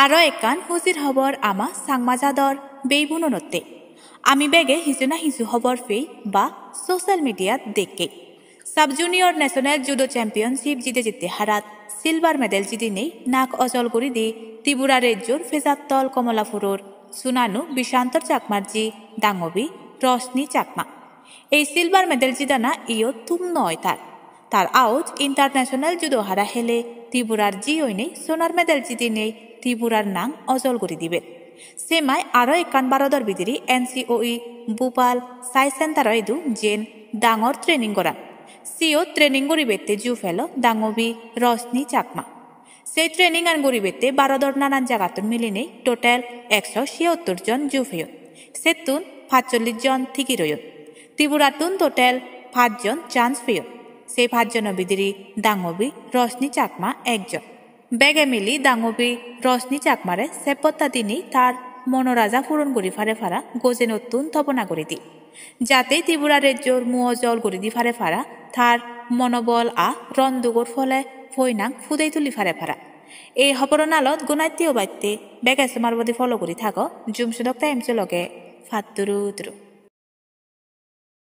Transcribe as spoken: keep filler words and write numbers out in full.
Aro ekkan hujir hobor ama Changma jador beibunonotte. Ami bege hiju na hiju hobor pei ba social media-t dekkei. Sub Junior National Judo Championship jide jitte harat silver medal jidinei nak ojol guri di Tripura rejjor Pejattol Komolapuror Sunanu Bishantor Chakmar ji dangobi Roshni Chakma. Ei silver medal jidana iyot thum noi tar. Tar aoj international judo hara hele Tripurar ji oinei sonar medal jidinei Tripurar nang ojol guri diber. Semai aro ekkan Bharodor bidire N C O E Bhopal Sai Center-o idu jen dangor training goran. Siyot training guribette ju pelo dangobi Roshni Chakma. Sei training-an guribette Bharodor nanan jagattun milinei total ekso siyottor jon ju peyon. Settun pachchollish jon tigir oyon. Tripurattun total pach jon chance peyon. Sei pach jono bidire dangobi Roshni Chakma ekjon. Bege mili dangobi Roshni Chakmare seppotta dinei tar monoraja puron guri pare para gojenottun tobona guri di. Jate Tripura rejjor mu ojol guri di pare para, tar monobol a rondugor phole poinang pudei tuli pare para. Ei hoboro nalot gonatte obatte bege somar bodi follow guri thago Jumsudok Times-o loge. Patturu turu.